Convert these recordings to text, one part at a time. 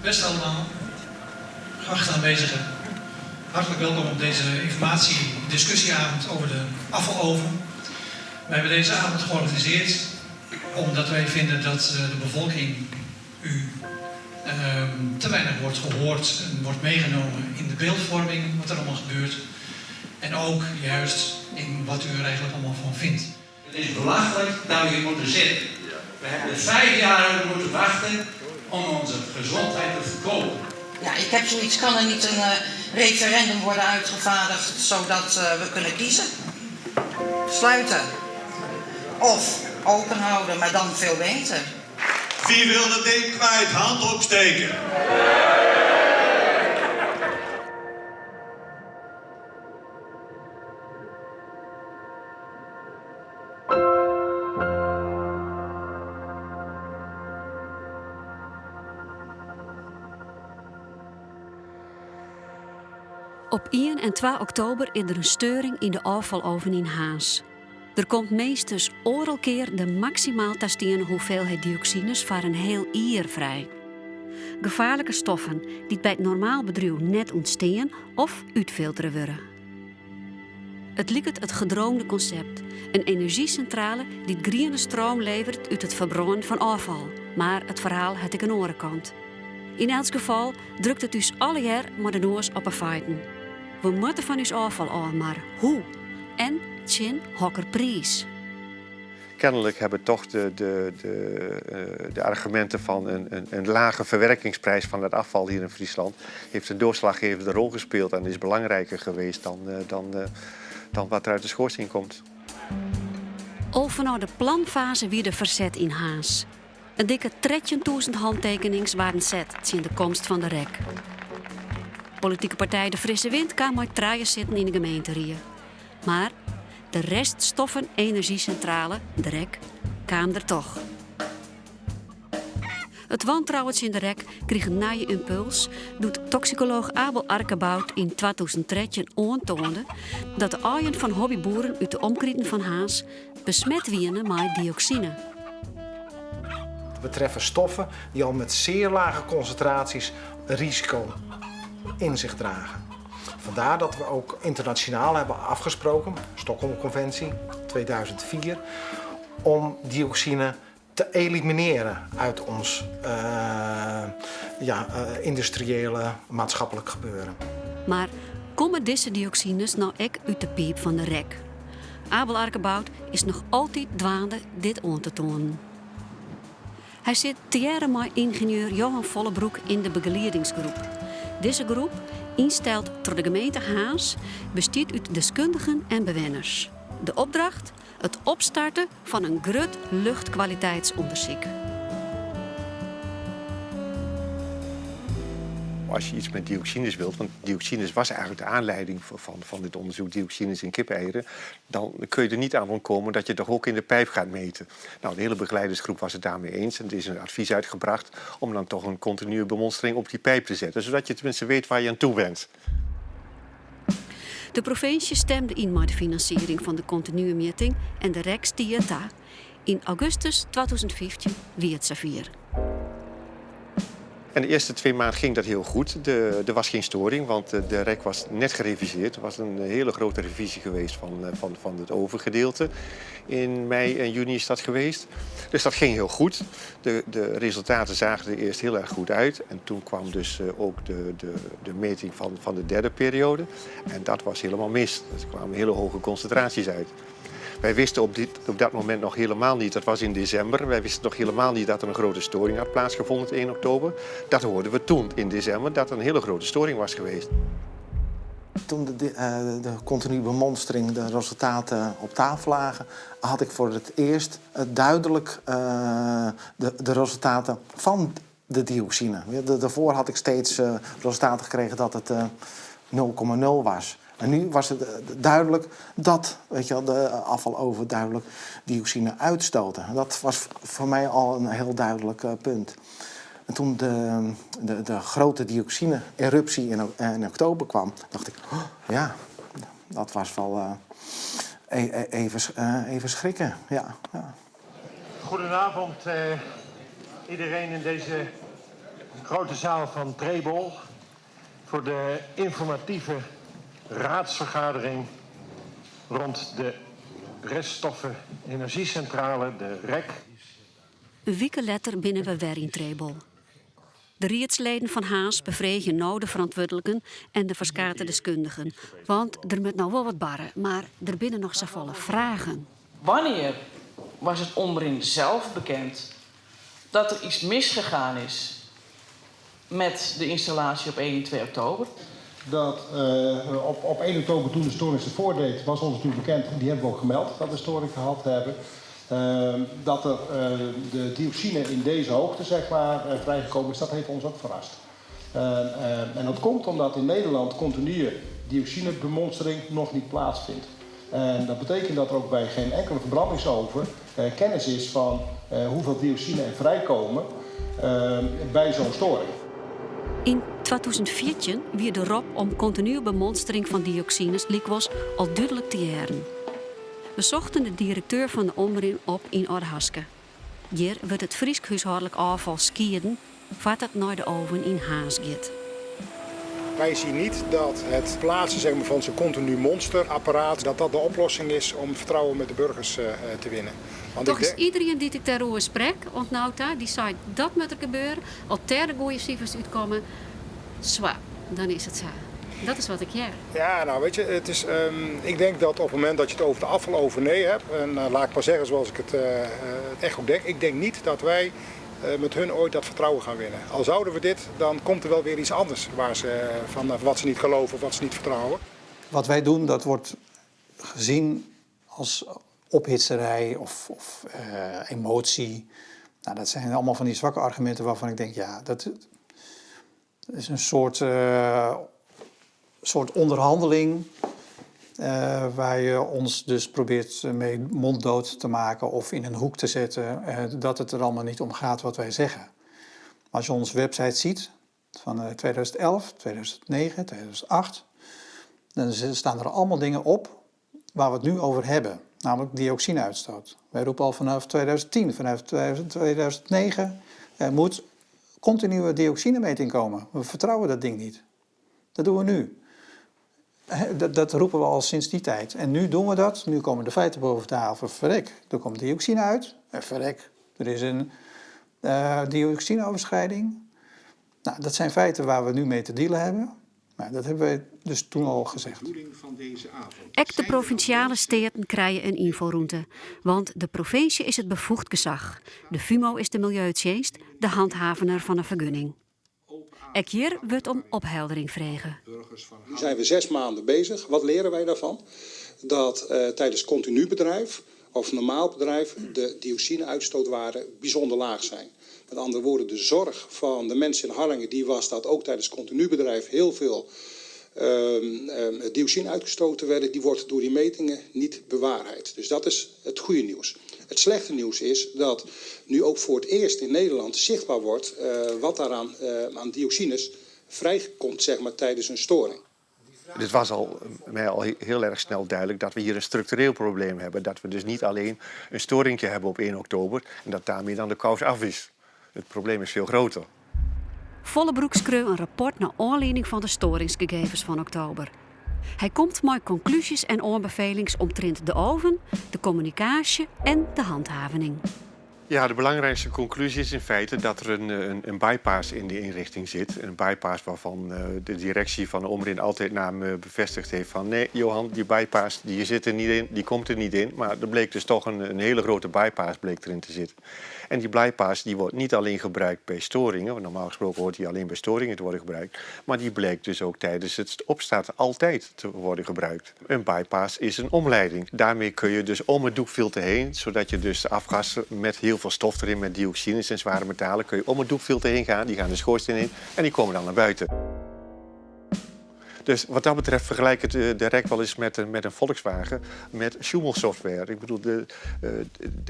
Beste allemaal, geachte aanwezigen, hartelijk welkom op deze informatie-discussieavond over de afvaloven. Wij hebben deze avond georganiseerd omdat wij vinden dat de bevolking u te weinig wordt gehoord en wordt meegenomen in de beeldvorming, wat er allemaal gebeurt. En ook juist in wat u er eigenlijk allemaal van vindt. Het is belachelijk dat we hier moeten zitten. We hebben 5 jaar moeten wachten om onze gezondheid te verkopen. Ja, ik heb zoiets, kan er niet een referendum worden uitgevaardigd zodat we kunnen kiezen? Sluiten. Of open houden, maar dan veel beter. Wie wil dat ding kwijt? Hand opsteken. Op 1 en 2 oktober is er in steuring yn de ôffaloven yn Harns. Der komt minstens oardel kear de maksimaal tasteane hoeveelheid dioksines foar in hiel jier frij. Gefaarlike stoffen dy't by it normaal bedriuw net ûntstean of útfiltere wurde. It liket it gedroomde konsept, in enerzjysintrale dy't griene stroom leveret út it ferbrânen fan ôffal. Mar it ferhaal hat ek in oare kant. Yn elts gefal drukt it ús allegear mei de noas op 'e feiten. We moatte fan ús ôffal ôf, mar hoe? En tsjin hokker priis? Kennelijk hebben toch de argumenten van een lage verwerkingsprijs van het afval hier in Friesland heeft een doorslaggevende rol gespeeld en is belangrijker geweest dan wat er uit de schoorsteen komt. Al fanôf de planfase wie der ferset yn Harns. In dikke 13.000 hantekenings waarden set tsjin de komst fan de rek. Politike partij De Frisse Wind kaam mei trije sitten yn de gemeenterie. Mar de reststoffen enerzjysintrale, de rek, kaam der toch. It wantrouwen tsjin de rek krige in nije ympuls doe't toksikolooch Abel Arkenbout yn 2013 oantoande dat de aaien fan hobbyboeren út de omkriten fan Harns besmet wiene mei dioksine. We treffen stoffen die al met zeer lage concentraties risico in zich dragen. Vandaar dat we ook internationaal hebben afgesproken, Stockholm-conventie 2004, om dioxine te elimineren uit ons ja, industriële maatschappelijk gebeuren. Mar komme dizze dioksines no ek út de piip fan de rek? Abel Arkenbout is noch altyd dwaande dit oan te toanen. Hy sit tegearre mei yngenieur Johan Vollebroek yn de begeliedingsgroep. Dizze groep, ynsteld troch de gemeente Harns, bestiet út deskundigen en bewenners. De opdracht? It opstarten fan in grut luchtkwaliteitsûndersyk. Als je iets met dioxines wilt, want dioxines was eigenlijk de aanleiding van dit onderzoek, dioxines in kipeieren, dan kun je er niet aan ontkomen dat je toch ook in de pijp gaat meten. Nou, de hele begeleidersgroep was het daarmee eens en er is een advies uitgebracht om dan toch een continue bemonstering op die pijp te zetten, zodat je tenminste weet waar je aan toe bent. De provinsje stimde yn mei de finansiering fan de kontinue mjitting en de rek stie ta. Yn augustus 2015 wie it safier. En de eerste 2 maanden ging dat heel goed. Er was geen storing, want de rek was net gereviseerd. Er was een hele grote revisie geweest van het ovengedeelte. In mei en juni is dat geweest. Dus dat ging heel goed. De resultaten zagen er eerst heel erg goed uit. En toen kwam dus ook de meting van de derde periode. En dat was helemaal mis. Er kwamen hele hoge concentraties uit. Wij wisten op dat moment nog helemaal niet, dat was in december, wij wisten nog helemaal niet dat er een grote storing had plaatsgevonden op 1 oktober. Dat hoorden we toen in december, dat er een hele grote storing was geweest. Toen de continue bemonstering, de resultaten op tafel lagen, had ik voor het eerst duidelijk de resultaten van de dioxine. Daarvoor had ik steeds resultaten gekregen dat het 0,0 was. En nu was het duidelijk dat, de afvaloven duidelijk dioxine uitstoten. En dat was voor mij al een heel duidelijk punt. En toen de grote dioxine-eruptie in oktober kwam, dacht ik, oh, ja, dat was wel even schrikken. Ja, ja. Goedenavond iedereen in deze grote zaal van Trebol voor de informatieve raadsvergadering rond de reststoffen energiecentrale, de REC. In wike letter binne we wer yn Trebol. De riedsleden fan Harns befreegje no de ferantwurdliken en de ferskate deskundigen, want der moat no wol wat barre, mar der binne noch safolle fragen. Wannear was het Omrin zelf bekend dat er iets misgegaan is met de installatie op 1 en 2 oktober? Dat op 1 oktober toen de storing zich voordeed, was ons natuurlijk bekend. En die hebben we ook gemeld dat we storing gehad hebben. Dat er de dioxine in deze hoogte, zeg maar, vrijgekomen is, dat heeft ons ook verrast. En dat komt omdat in Nederland continue dioxinebemonstering nog niet plaatsvindt. En dat betekent dat er ook bij geen enkele verbrandingsoven kennis is van hoeveel dioxine er vrijkomen bij zo'n storing. Yn 2014 wie de rop om kontinue bemonstering fan dioksines lykwols al dúdlik te hearren. We sochten de direkteur fan de Omrin op yn Aldehaske. Hjir wurdt it Frysk húshâldlik ôffal skieden foar't it nei de oven yn Harns giet. Wij zien niet dat het plaatsen, zeg maar, van zo'n continu monsterapparaat, dat dat de oplossing is om vertrouwen met de burgers te winnen. Want Toch ik is denk iedereen dy't ik dêroer sprek oant no ta, dy seit dat moat der gebeure. As dêr de goede sifers útkomme, swa, dan is it sa. Dat is wat ik hear. Ja, nou weet je, het is, ik denk dat op het moment dat je het over de afvaloven nee hebt, en laat ik maar zeggen zoals ik het echt ook denk, ik denk niet dat wij met hun ooit dat vertrouwen gaan winnen. Al zouden we dit, dan komt er wel weer iets anders waar ze van wat ze niet geloven of wat ze niet vertrouwen. Wat wij doen, dat wordt gezien als ophitserij of emotie. Dat zijn allemaal van die zwakke argumenten waarvan ik denk, ja, dat is een soort onderhandeling waar je ons dus probeert mee monddood te maken of in een hoek te zetten, dat het er allemaal niet om gaat wat wij zeggen. Maar als je onze website ziet van 2011, 2009, 2008, dan staan er allemaal dingen op waar we het nu over hebben, namelijk dioxineuitstoot. Wij roepen al vanaf 2010, vanaf 2009, er moet continue dioxinemeting komen. We vertrouwen dat ding niet. Dat doen we nu. Hè, dat roepen we al sinds die tijd. En nu doen we dat. Nu komen de feiten boven tafel. Verrek, er komt dioxine uit. En verrek, er is een dioxineoverschrijding. Dat zijn feiten waar we nu mee te dealen hebben. Maar dat hebben wij dus toen al gezegd. De bedoeling van deze avond. Ek de provinsjale steaten krije in ynforûnte. Want de provinsje is it befoegd gesach. De FUMO is de milieutsjinst, de hanthavener fan de fergunning. Ek hjir wurdt om opheldering frege. Nu zijn we 6 maanden bezig. Wat leren wij daarvan? Dat tijdens continu bedrijf of normaal bedrijf de dioxine-uitstootwaarden bijzonder laag zijn. Met andere woorden, de zorg van de mensen in Harlingen die was dat ook tijdens continu bedrijf heel veel dioxine uitgestoten werden, die wordt door die metingen niet bewaarheid. Dus dat is het goede nieuws. Het slechte nieuws is dat nu ook voor het eerst in Nederland zichtbaar wordt wat daaraan aan dioxines vrijkomt, zeg maar, tijdens een storing. Het was mij al heel erg snel duidelijk dat we hier een structureel probleem hebben. Dat we dus niet alleen een storingje hebben op 1 oktober en dat daarmee dan de kous af is. Het probleem is veel groter. Vollebroek skreau in rapport nei oanlieding fan de storingsgegevens fan oktober. Hy komt mei konklúzjes en oanbefelings omtrint de oven, de kommunikaasje en de hanthavening. De belangrijkste conclusie is in feite dat er een bypass in de inrichting zit. Een bypass waarvan de directie van de Omrin altijd naar me bevestigd heeft van nee, Johan, die bypass die zit er niet in, die komt er niet in. Maar er bleek dus toch een hele grote bypass bleek erin te zitten. En die bypass die wordt niet alleen gebruikt bij storingen, want normaal gesproken hoort die alleen bij storingen te worden gebruikt, maar die bleek dus ook tijdens het opstarten altijd te worden gebruikt. Een bypass is een omleiding. Daarmee kun je dus om het doekfilter heen, zodat je dus de afgassen met heel veel stof erin, met dioxines en zware metalen, kun je om het doekfilter heen gaan. Die gaan de schoorsteen in en die komen dan naar buiten. Dus wat dat betreft vergelijk ik het de REC wel eens met een Volkswagen, met Schumel-software.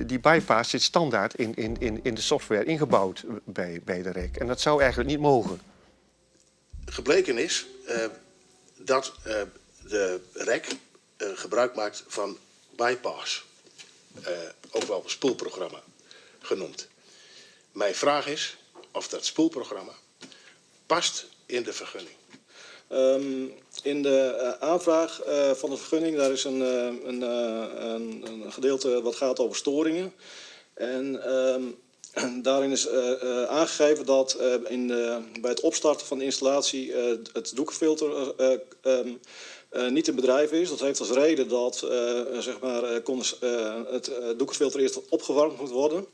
Die bypass zit standaard in de software ingebouwd bij de REC. En dat zou eigenlijk niet mogen. Gebleken is dat de REC gebruik maakt van bypass. Ook wel spoelprogramma genoemd. Mijn vraag is of dat spoelprogramma past in de vergunning. In de aanvraag van de vergunning daar is een, een, een gedeelte wat gaat over storingen. En daarin is aangegeven dat bij het opstarten van de installatie het doekenfilter niet in bedrijf is. Dat heeft als reden dat zeg maar, het doekenfilter eerst opgewarmd moet worden.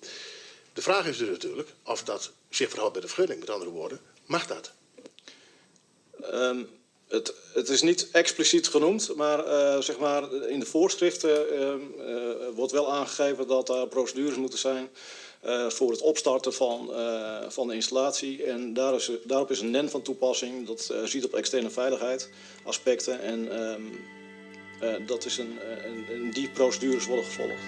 De vraag is dus natuurlijk of dat zich verhoudt bij de vergunning. Met andere woorden, mag dat? Het is niet expliciet genoemd, maar zeg maar, in de voorschriften wordt wel aangegeven dat daar procedures moeten zijn voor het opstarten van de installatie. En daarop is een NEN van toepassing. Dat ziet op externe veiligheid aspecten en dat is een, die procedures worden gevolgd.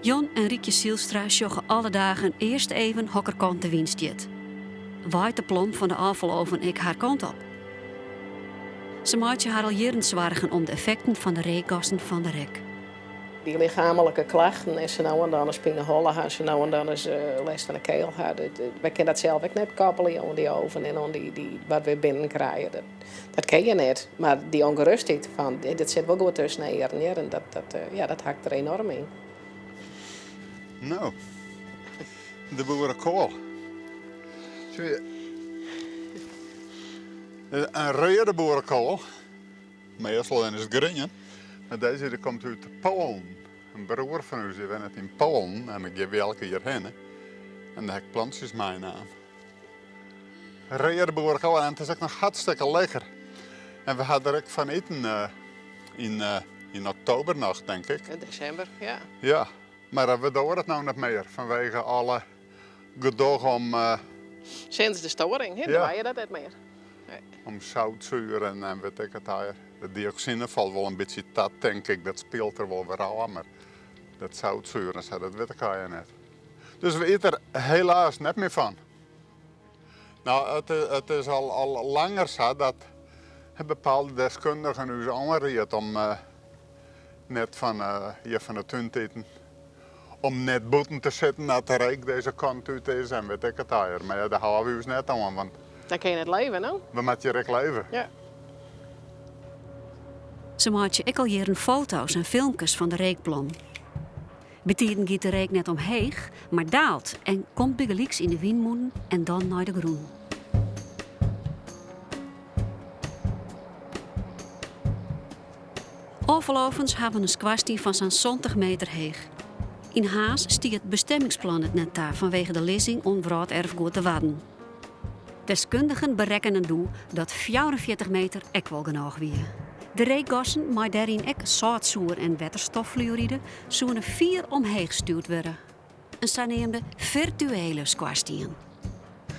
Jon en Riekje Sielstra sjogge alle dagen earst even hokker kant de wyn stiet. Waait de plom fan de ôffaloven ek har kant op? Se meitsje har al jierren soargen om de effekten fan de reekgassen fan de rek. Dy lichaamlike klachten en sa no en dan ris pineholle ha, sa no en dan ris lêst fan de kiel ha. Wy kinne dat sels ek net koppelje oan dy oven en oan dy wat wy binnen krije. Dat kin je net. Mar dy ûngerêstheid fan, dit sit wol goed tusken de earen hear, en ja, dat hakt der enoarm yn. No, de boerekoal. Sjoch, in reade boerekoal, meastal dan is it grien, mar dizze die komt út Poalen. In broer fan ús dy wennet yn Poalen en dêr gean wy elk jier hinne. En dêr ha ik plantsjes meinaam. Reade boerekoal en it is ek noch hartstikke lekker. En we ha der ek fan iten yn oktober noch, tink ik. In desimber, ja. Ja, mar we dogge it no net mear fanwege alle gedoch om... Sinds de storing, hè, dogge je dat net mear. Nee. Om zoutzuur en wit ik it allegear. De dioxine falt wol in bytsje ta, tink ik. Dat spilet der wol wer ôf, mar dat zoutzuur en sa, dat wit ik allegear net. Dus we ite der helaas net mear fan. No, it is al langer sa dat bepaalde deskundigen ús oanriedt om net fan hjir fan de tún te iten. Om net bûten te sitten as de reek dizze kant út is en wit ik it allegear. Mar ja, dêr hâlde we ús net oan, want Dan kin je net leve, no? We moatte hjir ek leve. Ja. Se meitsje ek al jierren foto's en filmkes fan de reekplom. Bytiden giet de reek net omheech, mar daalt en komt bygelyks yn de wynmûnen en dan nei de grûn. Offalovens hawwe in skoarstien fan sa'n 70 meter heech. Yn Harns stie it bestemmingsplan it net ta fanwege de lizzing oan wrâlderfgoed de Wadden. Deskundigen berekkenen doe dat 44 meter ek wol genôch wie. De reekgassen, mei dêryn ek sâltsoer en wetterstoffluoride, soene fier omheech stjoerd wurde. In saneamde firtuele skoarstien.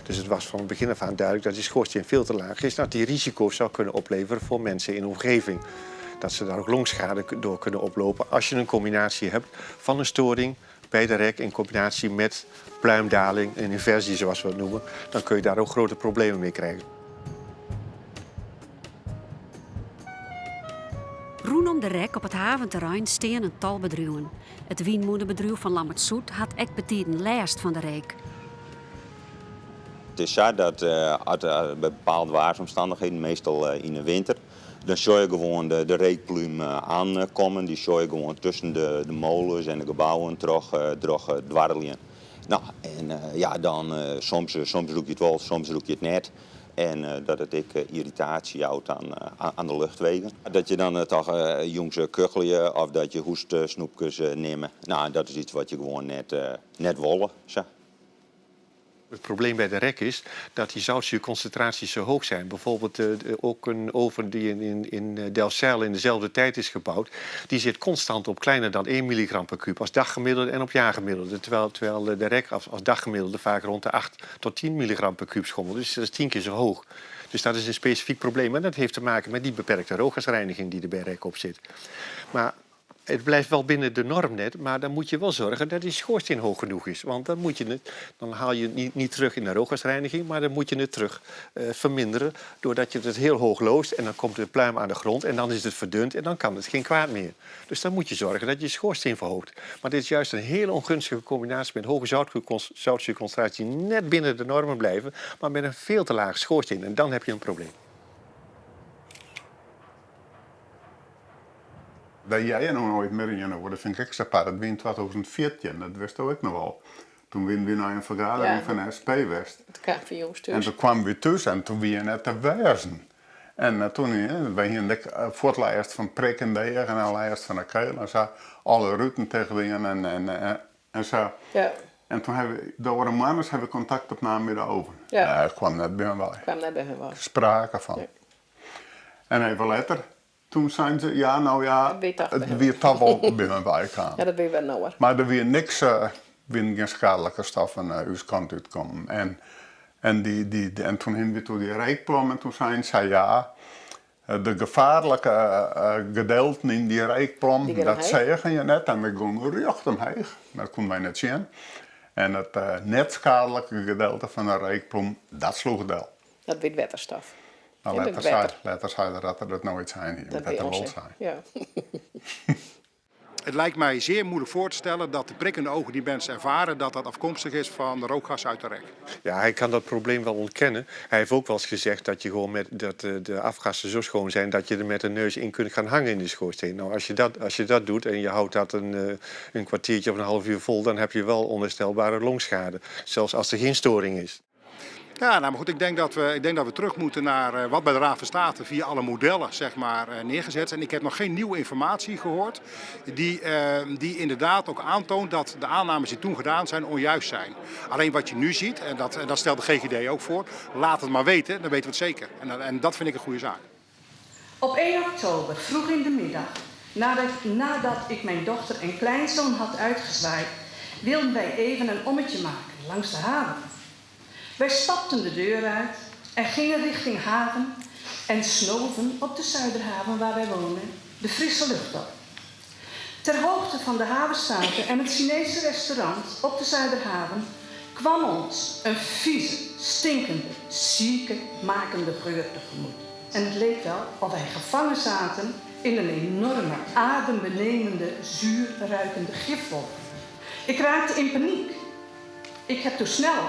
Dus het was van het begin af aan duidelijk dat die schoorsteen veel te laag is. Dat die risico's zou kunnen opleveren voor mensen in de omgeving. Dat ze daar ook longschade door kunnen oplopen als je een combinatie hebt van een storing bij de rek in combinatie met pluimdaling, een inversie zoals we dat noemen. Dan kun je daar ook grote problemen mee krijgen. Rûnom de rek op it haventerrein stean in tal bedriuwen. It wynmûnebedriuw fan Lammert Zoet hat ek betiden lêst fan de reek. It is sa dat as by bepaalde waarsomstannichheden, meastal yn de winter, dan sjogge je gewoan de reekplúm oankommen. Dy sjogge je gewoan tusken de molens en de gebouwen troch dwarreljen. No, en ja, dan soms, soms rûke je it wol, soms rûke je it net. En dat it ek yrritaasje jout oan de luchtwegen. Dat je dan toch jûns kuchelje of dat je hoestsnoepkes nimme. No, dat is yts wat je gewoan net wolle. Sa. Het probleem bij de rek is dat die zoutzuurconcentraties zo hoog zijn. Bijvoorbeeld ook een oven die in Delfzijl in dezelfde tijd is gebouwd, die zit constant op kleiner dan 1 milligram per kuub als daggemiddelde en op jaargemiddelde. Terwijl de rek als daggemiddelde vaak rond de 8 tot 10 milligram per kuub schommelt. Dus dat is 10 keer zo hoog. Dus dat is een specifiek probleem. En dat heeft te maken met die beperkte rookgasreiniging die er bij rek op zit. Maar Het blijft wel binnen de norm net, maar dan moet je wel zorgen dat die schoorsteen hoog genoeg is. Want dan, moet je het, dan haal je het niet, niet terug in de rookgasreiniging, maar dan moet je het terug verminderen doordat je het heel hoog loost en dan komt de pluim aan de grond en dan is het verdund en dan kan het geen kwaad meer. Dus dan moet je zorgen dat je schoorsteen verhoogt. Maar dit is juist een hele ongunstige combinatie met hoge zoutzuurconcentratie die net binnen de normen blijven, maar met een veel te lage schoorsteen. En dan heb je een probleem. Dat jij nog nooit meer in je dat vind ik zo apart. Dat was in 2014, dat wist ik nog wel. Toen we naar een vergadering van de SP West. En toen kwamen we thuis en toen wie je net te wijzen. En toen, wij hier de voortlijst van prikken daar en al lijst van de keel en zo. Alle routen tegen en, en, en, en zo. Ja. En toen hebben we, door de maanden hebben we contact opgenomen met de oven. Ja. Ja, het kwam net bij hun kwam net bij hun bij. Sprake van. Ja. En even later, toen zijn ze, ja, nou ja, het weer toch wel bij hun bij kwamen. Ja, dat weer wel nauwer. Maar er weer niks, weer geen schadelijke stoffen uh, uw kant uitkomen. En, en, die, die, en toen hebben we toen die rijkplom en toen zijn ze, ja, de gevaarlijke gedeelten in die rijkplom, dat zeggen je net. En we gingen recht omheen. Dat konden wij net zien. En het uh, net schadelijke gedeelte van de rijkplom, dat sloeg wel. Dat wit wetterstof. Nou, letter zei, letter zei dat er dat nooit zijn hier. Dat, dat er wel zijn. Ja. Het lijkt mij zeer moeilijk voor te stellen dat de prikkende ogen die mensen ervaren, dat dat afkomstig is van de rookgas uit de rek. Ja, hij kan dat probleem wel ontkennen. Hij heeft ook wel eens gezegd dat, je gewoon met, dat de afgassen zo schoon zijn dat je er met de neus in kunt gaan hangen in de schoorsteen. Nou, als je dat doet en je houdt dat een kwartiertje of een half uur vol, dan heb je wel onherstelbare longschade. Zelfs als er geen storing is. Ja, nou, maar goed, ik denk dat we terug moeten naar wat bij de Raad van State via alle modellen zeg maar, neergezet is. En ik heb nog geen nieuwe informatie gehoord die inderdaad ook aantoont dat de aannames die toen gedaan zijn onjuist zijn. Alleen wat je nu ziet, en dat stelt de GGD ook voor, laat het maar weten, dan weten we het zeker. En dat vind ik een goede zaak. Op 1 oktober, vroeg in de middag, nadat ik mijn dochter en kleinzoon had uitgezwaaid, wilden wij even een ommetje maken langs de haven. Wij stapten de deur uit en gingen richting haven en snoven op de Zuiderhaven waar wij wonen de frisse lucht op. Ter hoogte van de havenstaten en het Chinese restaurant op de Zuiderhaven kwam ons een vieze, stinkende, zieke makende geur tegemoet. En het leek wel of wij gevangen zaten in een enorme, adembenemende, zuur ruikende gifwolk. Ik raakte in paniek. Ik heb toen snel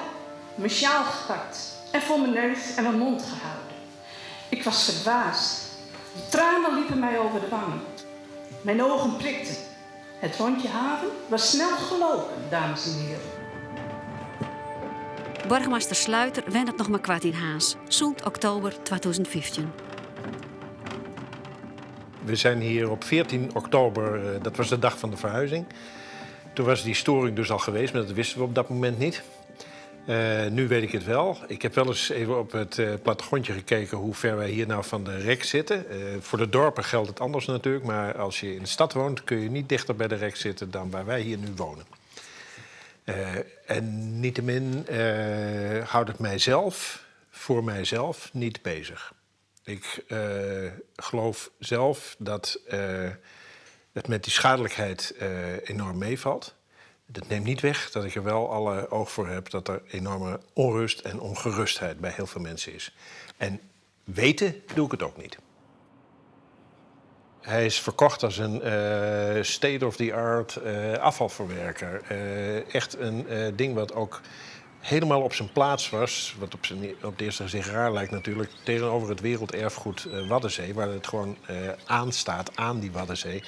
mijn sjaal gepakt en voor mijn neus en mijn mond gehouden. Ik was verdwaasd. De tranen liepen mij over de wangen. Mijn ogen prikten. Het rondje haven was snel gelopen, dames en heren. Burgemeester Sluiter wennet het nog maar kwart in Haas. Zoend oktober 2015. We zijn hier op 14 oktober, dat was de dag van de verhuizing. Toen was die storing dus al geweest, maar dat wisten we op dat moment niet. Nu weet ik het wel. Ik heb wel eens even op het plattegrondje gekeken hoe ver wij hier nou van de rek zitten. Voor de dorpen geldt het anders natuurlijk, maar als je in de stad woont kun je niet dichter bij de rek zitten dan waar wij hier nu wonen. En niettemin houdt het mijzelf, voor mijzelf, niet bezig. Ik geloof zelf dat het met die schadelijkheid enorm meevalt. Dat neemt niet weg dat ik er wel alle oog voor heb dat er enorme onrust en ongerustheid bij heel veel mensen is. En weten doe ik het ook niet. Hij is verkocht als een state-of-the-art afvalverwerker. Echt een ding wat ook helemaal op zijn plaats was, wat op het eerste gezicht raar lijkt natuurlijk, tegenover het werelderfgoed Waddenzee, waar het gewoon aanstaat aan die Waddenzee.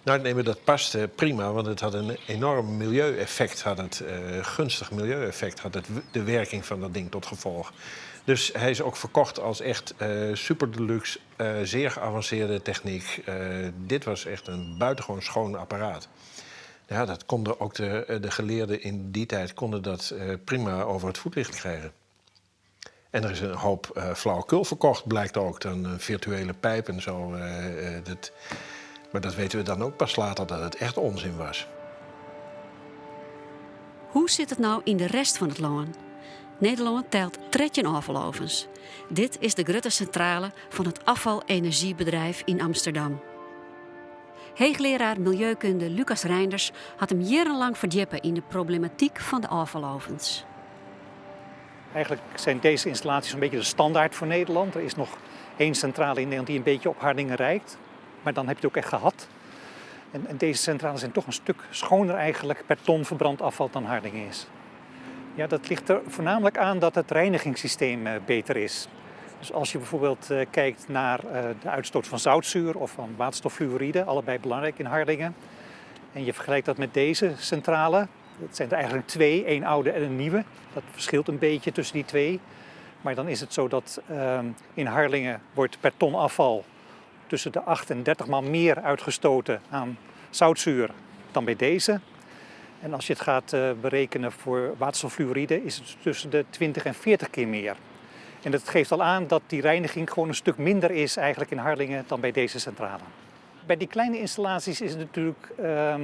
Nou, nee, maar dat paste prima, want het had een enorm milieueffect, had het, gunstig milieueffect, had het de werking van dat ding tot gevolg. Dus hij is ook verkocht als echt super deluxe, zeer geavanceerde techniek. Dit was echt een buitengewoon schoon apparaat. Ja, dat konden ook de geleerden in die tijd konden dat prima over het voetlicht krijgen. En er is een hoop flauwekul verkocht, blijkt ook. Dan een virtuele pijp en zo. Maar dat weten we dan ook pas later, dat het echt onzin was. Hoe zit het nou in de rest van het land? Nederland telt 13 afvalovens. Dit is de grote centrale van het afvalenergiebedrijf in Amsterdam. Heechlearaar miljeukunde Lucas Reinders hat him jierrenlang ferdjippe yn de problematyk fan de ôffalovens. Eigenlijk zijn deze installaties een beetje de standaard voor Nederland. Er is nog één centrale in Nederland die een beetje op Harlingen lijkt. Maar dan heb je het ook echt gehad. En, en deze centrales zijn toch een stuk schoner eigenlijk per ton verbrand afval dan Harlingen is. Ja, dat ligt er voornamelijk aan dat het reinigingssysteem eh, beter is. Dus als je bijvoorbeeld eh, kijkt naar eh, de uitstoot van zoutzuur of van waterstoffluoride, allebei belangrijk in Harlingen. En je vergelijkt dat met deze centrale, dat zijn er eigenlijk twee, één oude en een nieuwe. Dat verschilt een beetje tussen die twee. Maar dan is het zo dat ehm, in Harlingen wordt per ton afval tussen de 8 en 30 maal meer uitgestoten aan zoutzuur dan bij deze. En als je het gaat eh, berekenen voor waterstoffluoride is het tussen de 20 en 40 keer meer. En dat geeft al aan dat die reiniging gewoon een stuk minder is eigenlijk in Harlingen dan bij deze centrale. Bij die kleine installaties is het natuurlijk, ehm,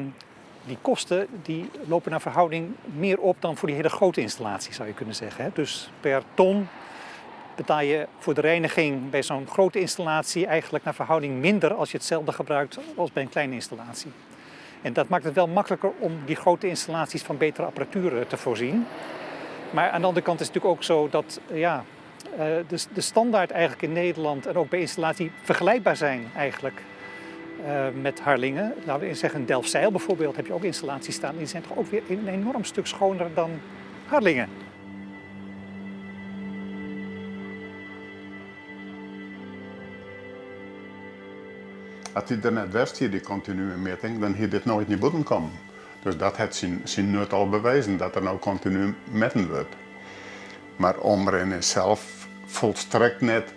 die kosten die lopen naar verhouding meer op dan voor die hele grote installatie zou je kunnen zeggen. Dus per ton betaal je voor de reiniging bij zo'n grote installatie eigenlijk naar verhouding minder als je hetzelfde gebruikt als bij een kleine installatie. En dat maakt het wel makkelijker om die grote installaties van betere apparatuur te voorzien. Maar aan de andere kant is het natuurlijk ook zo dat ja, eh, de, de standaard eigenlijk in Nederland en ook bij installatie vergelijkbaar zijn eigenlijk eh, met Harlingen. Laten we zeggen, Delfzijl bijvoorbeeld heb je ook installaties staan. Die zijn toch ook weer een enorm stuk schoner dan Harlingen. As dy der net west hie, dy kontinue mjitting, dan hie dit noait nei bûten kommen. Dus dat hat syn nut al bewezen, dat der no kontinu metten wurdt. Mar Omrin is sels folstrekt net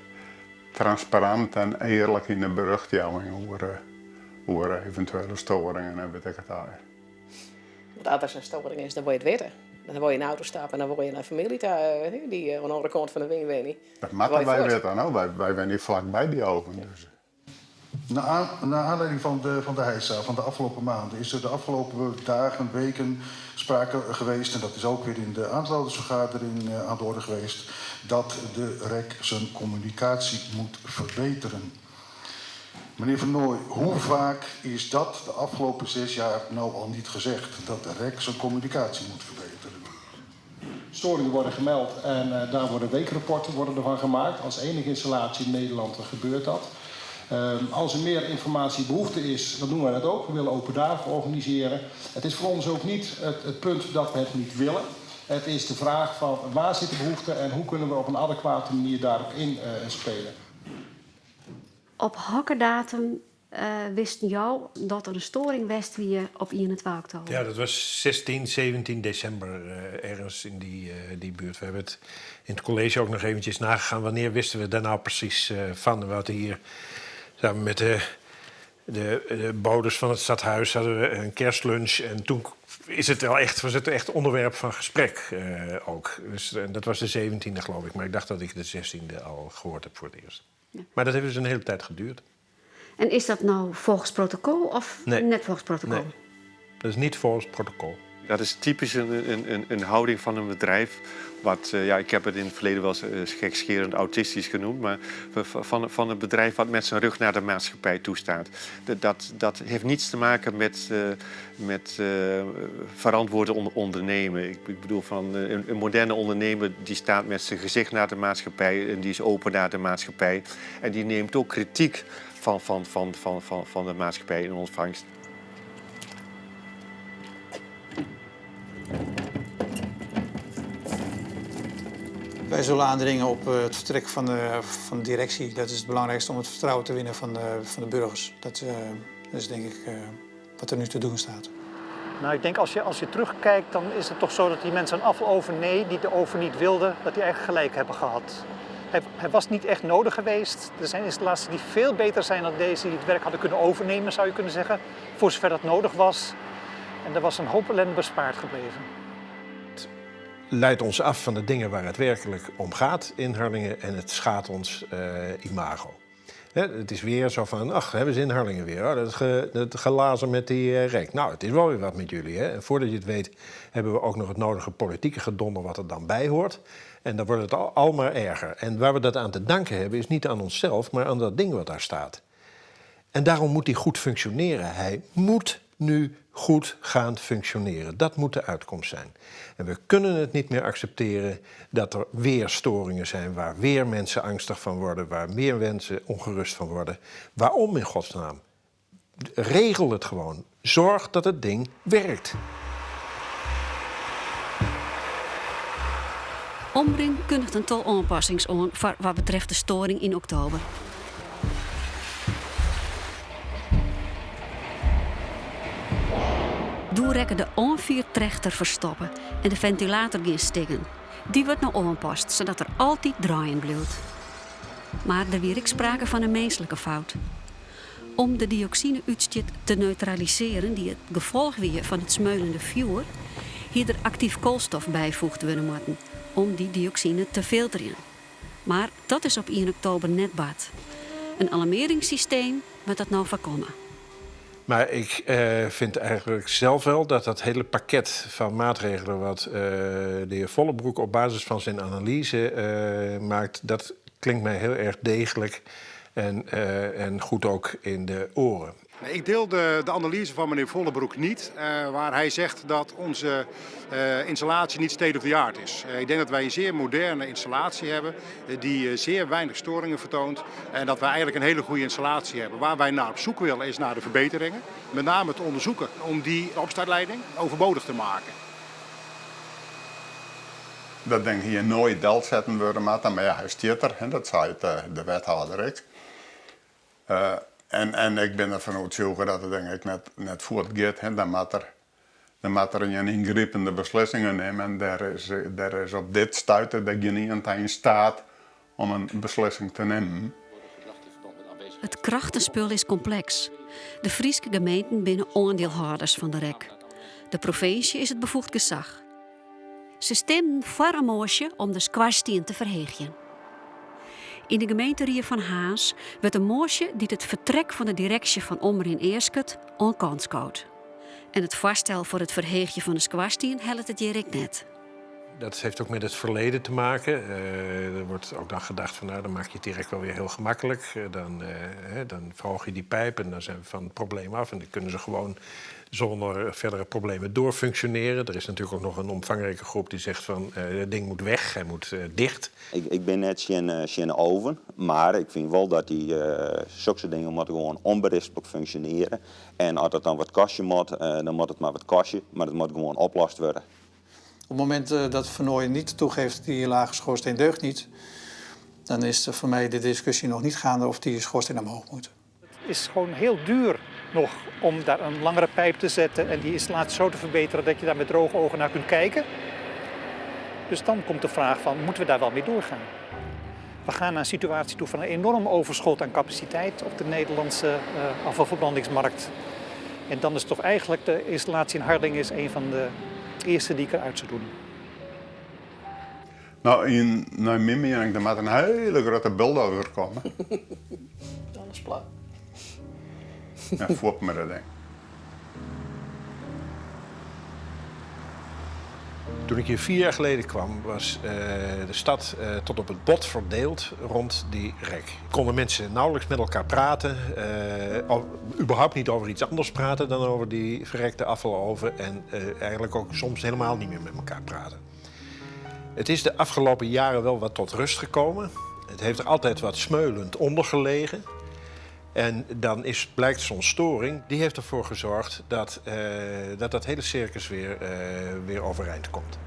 transparant en earlik yn de berjochtjouwing oer, oer eventuele storingen en wit ik it allegear. Want as der in storing is, dan wol je it witte. Dan wol je yn de auto stappe en dan wol je nei famylje ta dy't oan de oare kant fan de wyn wenje. Dat moatte wy witte, no. Wy wenje flakby dy oven. Dus. Naar aanleiding van de heisa van de afgelopen maanden is er de afgelopen dagen, weken sprake geweest, en dat is ook weer in de aandeelhoudersvergadering aan de orde geweest, dat de REC zijn communicatie moet verbeteren. Meneer Van Nooy, hoe vaak is dat de afgelopen 6 jaar nou al niet gezegd, dat de REC zijn communicatie moet verbeteren? Storingen worden gemeld en daar worden weekrapporten worden ervan gemaakt. Als enige installatie in Nederland gebeurt dat. Als er meer informatiebehoefte is, dan doen wij dat ook. We willen open dagen organiseren. Het is voor ons ook niet het punt dat we het niet willen. Het is de vraag van waar zit de behoefte en hoe kunnen we op een adequate manier daarop inspelen. Op hokker datum wisten jo dat der in storing west wie op 21 oktober? Ja, dat was 16, 17 december, ergens in die buurt. We hebben het in het college ook nog eventjes nagegaan. Wanneer wisten we daar nou precies van? We hadden hier samen met de bodes van het stadhuis hadden we een kerstlunch. En toen is het wel echt, was het echt onderwerp van gesprek ook. Dus dat was de 17e, geloof ik. Maar ik dacht dat ik de 16e al gehoord heb voor het eerst. Ja. Maar dat heeft dus een hele tijd geduurd. En is dat nou volgens protokol of Nee. net volgens protokol? Nee, dat is niet volgens protokol. Dat is typisch een houding van een bedrijf. Wat, ja, ik heb het in het verleden wel eens gekscherend autistisch genoemd. Maar van een bedrijf wat met zijn rug naar de maatschappij toestaat. Dat heeft niets te maken met verantwoord ondernemen. Ik bedoel, van, een moderne ondernemer die staat met zijn gezicht naar de maatschappij. En die is open naar de maatschappij. En die neemt ook kritiek van de maatschappij in ontvangst. Wij zullen aandringen op het vertrek van de directie. Dat is het belangrijkste om het vertrouwen te winnen van de burgers. Dat is denk ik wat er nu te doen staat. Nou, ik denk als je terugkijkt, dan is het toch zo dat die mensen aan afvaloven nee, die de oven niet wilden, dat die eigenlijk gelijk hebben gehad. Hij was niet echt nodig geweest. Er zijn installaties die veel beter zijn dan deze, die het werk hadden kunnen overnemen, zou je kunnen zeggen. Voor zover dat nodig was. En er was een hoop ellende bespaard gebleven. Het leidt ons af van de dingen waar het werkelijk om gaat in Harlingen en het schaadt ons imago. Hè, het is weer zo van, ach, hebben ze in Harlingen weer. Oh, dat gelazer met die rek. Nou, het is wel weer wat met jullie. Hè? En voordat je het weet, hebben we ook nog het nodige politieke gedonder wat er dan bij hoort. En dan wordt het al maar erger. En waar we dat aan te danken hebben, is niet aan onszelf, maar aan dat ding wat daar staat. En daarom moet hij goed functioneren. Hij moet nu goed gaan functioneren. Dat moet de uitkomst zijn. En we kunnen het niet meer accepteren dat er weer storingen zijn waar weer mensen angstig van worden, waar meer mensen ongerust van worden. Waarom in godsnaam? Regel het gewoon. Zorg dat het ding werkt. Omrin kundiget in tal oanpassings oan foar wat betreft de storing yn oktober. Doe rekke de oanfiertrechter ferstoppe en de fentilator gie stikken. Dy wurdt no oanpast, sadat er altyd draaien bliuwt. Mar der wie ek sprake fan in minsklike fout. Om de dioksine-útstjit te neutralisearjen dy't it gefolch wie fan it smeulende fjoer, hie der aktyf koalstof byfoegd wurde moatten om dy dioksine te filterjen. Mar dat is op ien oktober net bard. In alarmearringssysteem moat dat no foarkomme. Maar ik vind eigenlijk zelf wel dat dat hele pakket van maatregelen wat de heer Vollebroek op basis van zijn analyse maakt, dat klinkt mij heel erg degelijk en goed ook in de oren. Nee, ik deel de analyse van meneer Vollebroek niet, waar hij zegt dat onze installatie niet state of the art is. Ik denk dat wij een zeer moderne installatie hebben, die zeer weinig storingen vertoont. En dat wij eigenlijk een hele goede installatie hebben. Waar wij naar op zoek willen is naar de verbeteringen. Met name het onderzoeken om die opstartleiding overbodig te maken. Dat ding hie noait delsetten wurde moatten, mar ja, hy stiet der, hè, dat seit de wethâlder ek. En, en ik bin derfan oertsjûge dat it ding ek net, net fuortgiet. Hè. Dan moat der, dan moat der ien yngripende beslissingen nimme en dêr is, dêr is op dit stuit der gjinien ta yn steat om in beslissing te nimmen. It krachtenspul is kompleks. De Fryske gemeenten binne oandielhâlders fan de rek. De provinsje is it befoegd gesach. Se stimden foar in moasje om de skoarstien te ferheegjen. Yn de gemeenterie fan Harns wurdt in moasje dy't it fertrek fan de direksje fan Omrin easket oan kant skood. En it foarstel foar it ferheegjen fan de skoarstien hellet it hjir ek net. Dat heeft ook met het verleden te maken. Er wordt ook dan gedacht van nou, dan maak je het direct wel weer heel gemakkelijk. Dan, hè, dan verhoog je die pijp en dan zijn we van het probleem af. En dan kunnen ze gewoon zonder verdere problemen doorfunctioneren. Er is natuurlijk ook nog een omvangrijke groep die zegt van het ding moet weg, hij moet dicht. Ik bin net tsjin de oven, mar ik fyn wol dat dy sokse dingen moatte gewoan ûnberisplik funksjonearje. En as dat dan wat kostje moat, dan moat it mar wat kostje, mar it moat gewoan oplost wurde. Op het moment dat Vernooy niet toegeeft die lage schoorsteen deugt niet, dan is voor mij de discussie nog niet gaande of die schoorsteen omhoog moet. Het is gewoon heel duur nog om daar een langere pijp te zetten en die installatie zo te verbeteren dat je daar met droge ogen naar kunt kijken. Dus dan komt de vraag van, moeten we daar wel mee doorgaan? We gaan naar een situatie toe van een enorm overschot aan capaciteit op de Nederlandse afvalverbrandingsmarkt. En dan is toch eigenlijk de installatie in Harlingen is een van de eerste die ik eruit zou doen. No, yn, nei myn miening, der moat in hiele grutte bulldozer komme. Alles plat. En fuort mei dat ding. Toen ik hier 4 jaar geleden kwam, was de stad tot op het bot verdeeld rond die rek. Konden mensen nauwelijks met elkaar praten, of überhaupt niet over iets anders praten dan over die verrekte afvaloven en eigenlijk ook soms helemaal niet meer met elkaar praten. Het is de afgelopen jaren wel wat tot rust gekomen. Het heeft er altijd wat smeulend onder gelegen. En dan blijkt zo'n storing, die heeft ervoor gezorgd dat dat hele circus weer overeind komt.